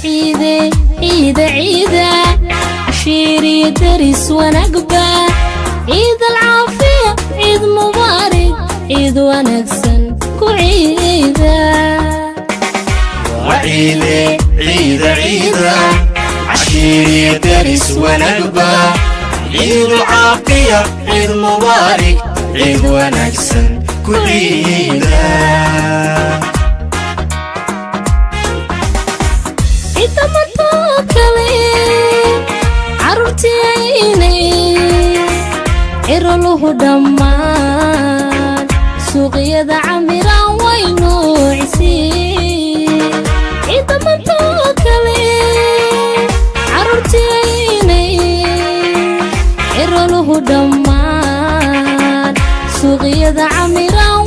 Ciide, ciida, ciida, cashiiriyo deris wanaagba. Ciid alcaafiya, ciid mubaarig, ciid wanaagsan ku ciida. Waciide, ciida, ciida, cashiiriyo deris wanaagba. Ciidu caafiya, ciid mubaarig, ciid wanaagsan ku ciida. Ciidamadoo kale carruurtiaynay ciroluhu dhammaan suuqyada camiraan way nuucisii. Ciidamadoo kale carruurtiaynay ciroluhu dhammaan suuqyada camiraan.